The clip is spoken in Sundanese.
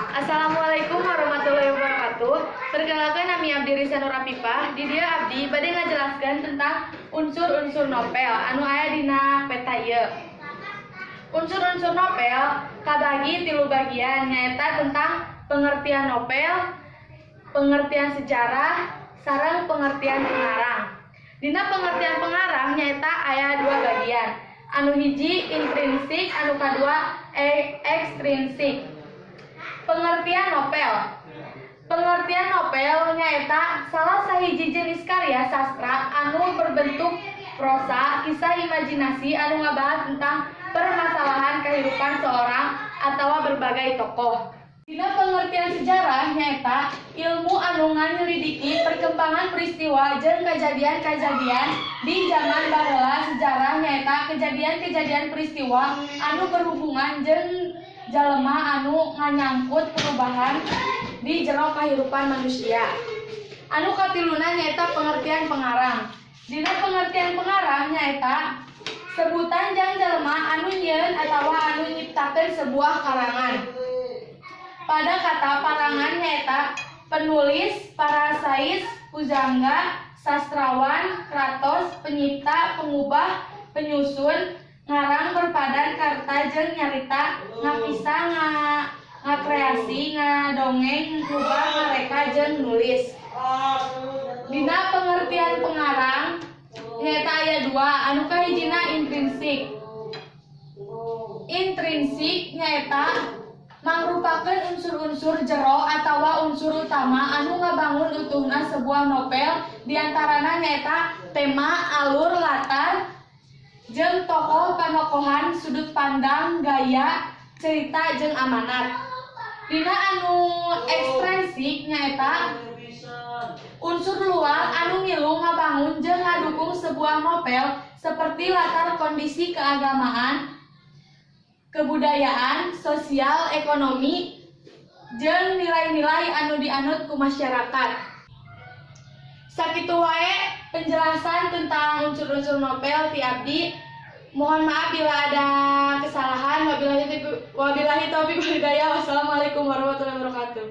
Assalamualaikum warahmatullahi wabarakatuh. Perkenalkan, nami abdi Risa Nur Apipah. Di dieu abdi bade ngajelaskeun tentang unsur-unsur novel anu aya dina peta ieu. Unsur-unsur novel kabagi tilu bagian, nyaeta tentang pengertian novel, pengertian sejarah, sareng pengertian pengarang. Dina pengertian pengarang nyaeta aya dua bagian. Anu hiji intrinsik, anu kadua ekstrinsik. Pengertian novel. Pengertian novel nyaeta salah sahiji jenis karya sastra anu berbentuk prosa, kisah imajinasi anu ngabahas tentang permasalahan kehidupan seorang atau berbagai tokoh. Dina pengertian sejarah nyaeta ilmu anu nganyelidiki perkembangan peristiwa jeung kejadian-kejadian di zaman baheula. Sejarah nyaeta kejadian-kejadian peristiwa anu berhubungan jeung jalema anu nganyangkut perubahan di jero kehidupan manusia. Anu katiluna nyaeta pengertian pengarang. Dina pengertian pengarang nyaeta sebutan jang jelema anu nyieun atawa anu nyiptakeun sebuah karangan. Pada kata parangan nyaeta penulis, parasais, pujangga, sastrawan, kratos, penyipta, pengubah, penyusun, ngarang, berpadan, karta jeung nyarita, ngakisah, ngakreasi, ngadongeng, ngubah, ngareka jeung nulis. Dina pengertian pengarang nyaeta aya dua, anu kahijina intrinsik. Intrinsik nyaeta mangrupakeun unsur-unsur jero atawa unsur utama anu ngabangun utuhna sebuah novel, diantarana nyaeta tema, alur, latar, jeung tokoh panokohan, sudut pandang, gaya cerita jeung amanat. Dina anu ekstrinsik nyaeta unsur luar anu ngilu ngabangun jeung ngadukung sebuah novel seperti latar kondisi keagamaan, kebudayaan, sosial, ekonomi, jeung nilai-nilai anu dianut ku masyarakat. Sakitu wae penjelasan tentang unsur-unsur novel ti abdi. Mohon maaf bila ada kesalahan. Wabillahi, wabillahi taufiq wal hidayah. Wassalamualaikum warahmatullahi wabarakatuh.